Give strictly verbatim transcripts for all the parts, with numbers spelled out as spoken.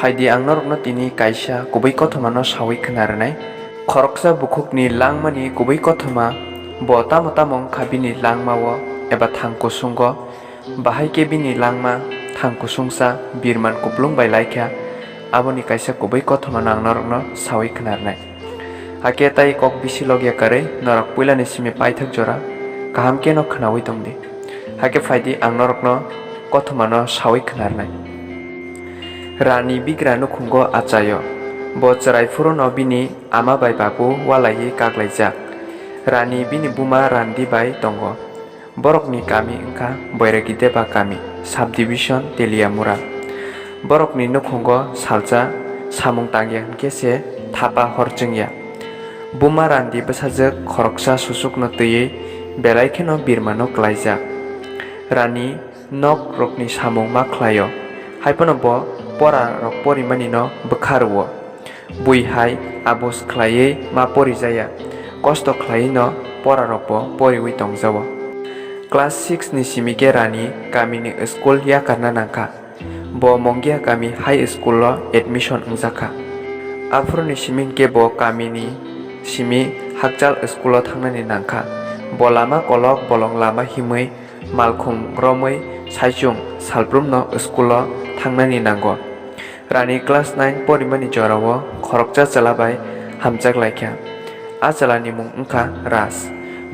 Phaidi ang norokno tini kaisa kubui kothomano saui khna rwnai. Khoroksa bukhukni langmani kubui kothoma bo tamo tamo wngkha bini langmao eba thang kusungo, bahai khe bini langma thang kusungsa birman kuplung bai laikha, aboni kaisa kubui kothomano ang norokno saui khna rwnai. Hakhe tai kok bisi logya karwi norok puilani simi paithak jora kaham kheno khnaui tongdi. Hakhe phaidi ang norokno kothomano saui khna rwnai. Rani bigra nukhungo achaio. Bo chwrai phuruno bini ama bai babu walaiwi kaklaijak. Rani bini buma Randi bai tongo. Borokni kami wngkha Boiragi Deba kami, subdivision Teliamura. Borokni nukhungo salsa samung tangya hwnkhe se thapa hor chwngya. Buma Randi bwsajwk khoroksa susukno twiwi belai kheno birmano klaijak. Rani nok rokni samung ma khlaio, haiphano bo pora rok porimani no bwkha rwo. Bui hai abos khlaiwi ma porijaya, kosto khlaiwi no pora rok bo poriwi tongjao. Class six ni simi khe Rani kamini school yakarna nangkha. Bo Mongia kami high school o admission wngjakha. Aphuru ni simi khe bo kamini simi hakchal school o thangnani nangkha. Bo lama kolok bolong lama himwi malkhung romwi saichung salbrumno school o thangnani nango. Rani class nine porimani jorao khoroksa chwla bai hamjak laikha. A chwlani mung wngkha Raj.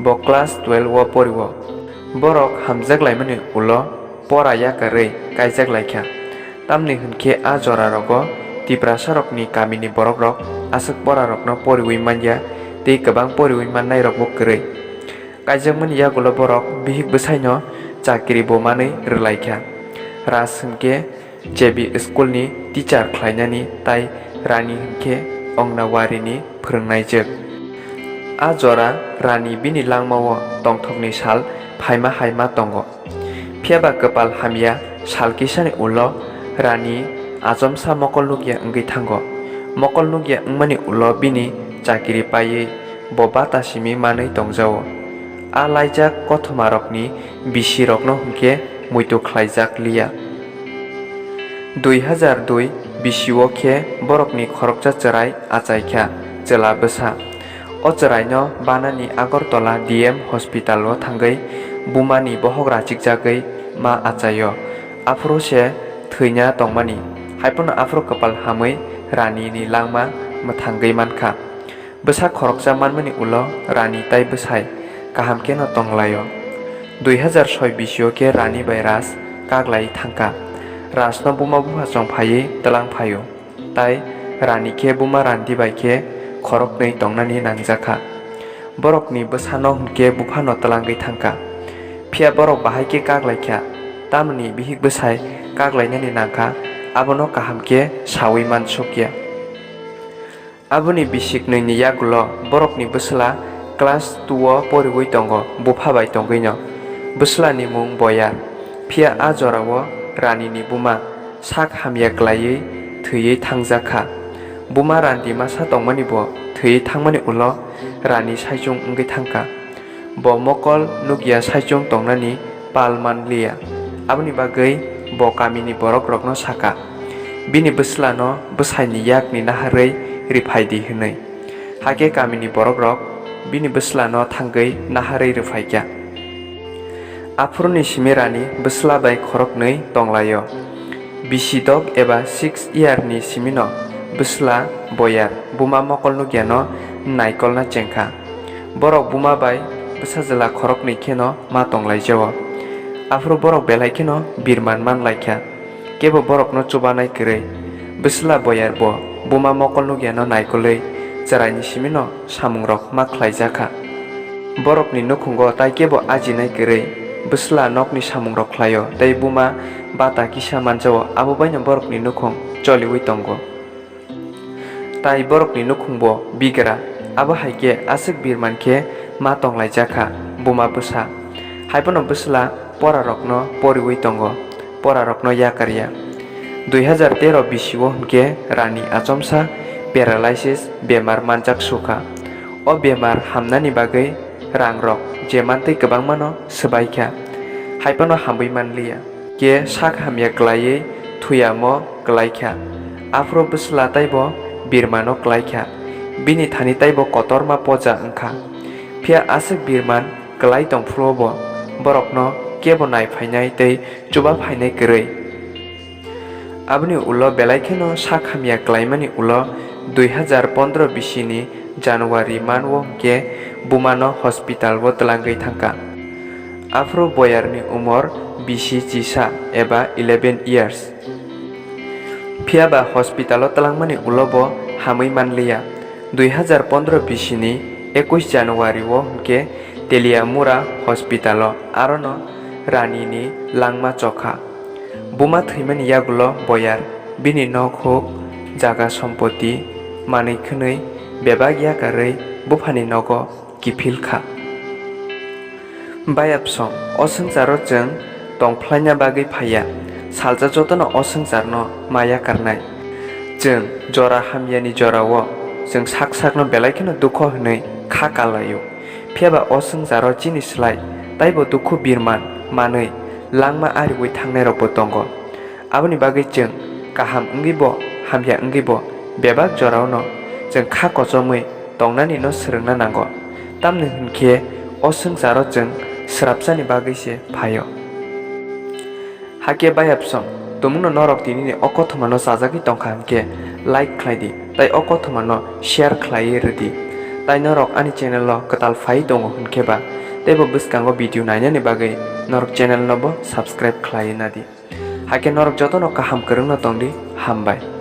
Bo class twelve o porio. Borok hamjak laimani ulo pora yakarwi kaijak laikha. Tamni hwnkhe a jorarogo Tiprasarokni kamini borokrok aswk porarokno poriwi manya tei kwbang poriwi mannairokbo kwrwi. Kaijakmani yagulo borok bihik bwsaino chakiri bo manwi rwlaikha. Raj hwnkhe J B school ni teacher khlainani tai Rani hwnkhe Ongnawari ni phwrwngnaijwk. A jora Rani bini langmao tongthokni sal phaima hai ma tongo. Phiyaba kwpal hamya sal kisani ulo Rani achomsa mokol nukya wngwi thango. Mokol nukya wngmani ulo bini chakiri paiwi bo bata simi manwi tongjao. A laijak kothomarokni bisirokno hwnkhe muitu khlaijak liya. Dui hazar dui bisio khe borokni khoroksa chwrai achaikha, chwla bwsa. O chwraino banani Agartala D M hospital o thangwi bumani bohok rachikjagwi ma achaio. Aphuru se thwina tongmani, haiphano aphuru kwpal hamwi Rani ni langma mwthangwi mankha. Bwsa khoroksa manmani ulo Rani tai bwsai kaham kheno tonglaio. Dui hazar soi bisio khe Rani bai Raj kaglai thangkha. Rajno buma bupha chong phaiwi twlang phaio. Tai Rani khe buma Randi bai khe khoroknwi tongnani nangjakha. Borokni bwsano hwnkhe buphano twlangwi thangkha. Phiya borok bahai khe kaglaikha, tamoni bihik bwsai kaglainani nangkha, abono kaham khe saui mansukya. Aboni bisiknwini yagulo borokni bwsla class two o poriwi tongo, bupha bai tongwino. Bwslani mung Boyar, phiya a jorao Ranini buma sak hamya klaiwi thwiwi thangjakha. Buma Randi masa tongmani bo thwiwi thangmani ulo Rani saichung wngwi thangkha. Bo mokol nukya saichung tongnani pal man liya. Aboni bagwi bo kamini borokrokno saka, bini bwslano bwsaini yakni naharwi riphaidi hwnwi. Hakhe kamini borokrok bini bwslano thangwi naharwi rwphaikha. Aphuruni simi Rani bwsla bai khoroknwi tonglaio. Bisi dok eba six year ni simino bwsla Boyar buma mokol nukyano naikolna chengkha. Borok buma bai bwsajwla khoroknwi kheno ma tonglaijao. Aphuru borok belai kheno birman manlaikha. Kebo borokno chubanai kwrwi. Bwsla Boyar bo buma mokol nukyano naikolwi chwraini simino samungrok ma khlaijakha. Borokni nukhungo tai kebo ajinai kwrwi bwsla nokni samungrok khlaio tei buma bata kisa manjao, abo baino borokni nukhung choliwi tongo. Tai borokni nukhungbo bigra, abo hai khe aswk birman khe ma tonglaijakha buma bwsa. Haiphano bwsla porarokno poriwi tongo, porarokno yakarya. Dui hazar tero bisio hwnkhe Rani achomsa paralysis bemar manjak sukha. O bemar hamnani bagwi rangrok je mantwi kwbangmano swbaikha, haiphano hamwi manliya. Khe sak hamya klaiwi thuyamo klaikha. Aphuru bwsla taibo birmano klaikha, bini thani taibo kotorma poja wngkha. Phiya aswk birman klai tongphuru-o bo borokno kebo nai phainai tei chuba phainai kwrwi. Aboni ulo belai kheno sak hamya klaimani ulo dui hazar pondro bisini January man-o hwnkhe bumano hospital-o twlangwi thangkha. Aphuru boyarni umor bisi chisa eba eleven years. Phiyaba hospital-o twlangmani ulo bo hamwi manliya. Dui hazar pondro bisini ekush January-o hwnkhe Teliamura hospital-o arono ranini langma chokha. Buma thwimani yagulo boyar bini nok huk, jaga sompoti, manwi khwnwi bebak yakarwi buphani nogo kiphil kha. Bayapsong, o swngcharo chwng tongphlaina bagwi phaiya, salsa jotono o swngcharno ma yakarnai. Chwng jora hamyani jorao chwng sak sakno belai kheno dukho hwnwi kha kalaio. Phiyaba o swngcharo chini slai taibo dukhu birman manwi langma ariui thangnairokbo tongo. Aboni bagwi chwng kaham wngwibo, hamya wngwibo bebak joraono chwng kha kochomwi tongnanino swrwngna nango. Tamni hwnkhe o swngcharo chwng srapsani bagwi se phaio. Hakhe bayapsong, tumungno norok tinini o kothomano chajagwi tongkha hwnkhe like khlai di, tei o kothomano share khlaiwi rw di. Tai norok ani channel-o kwtal phaiwi tongo hwnkhe ba, teibo bwskango video nainani bagwi norok channel-no bo subscribe khlaiwi na di. Hakhe norok jotono kaham kwrwngno tong di, hambai.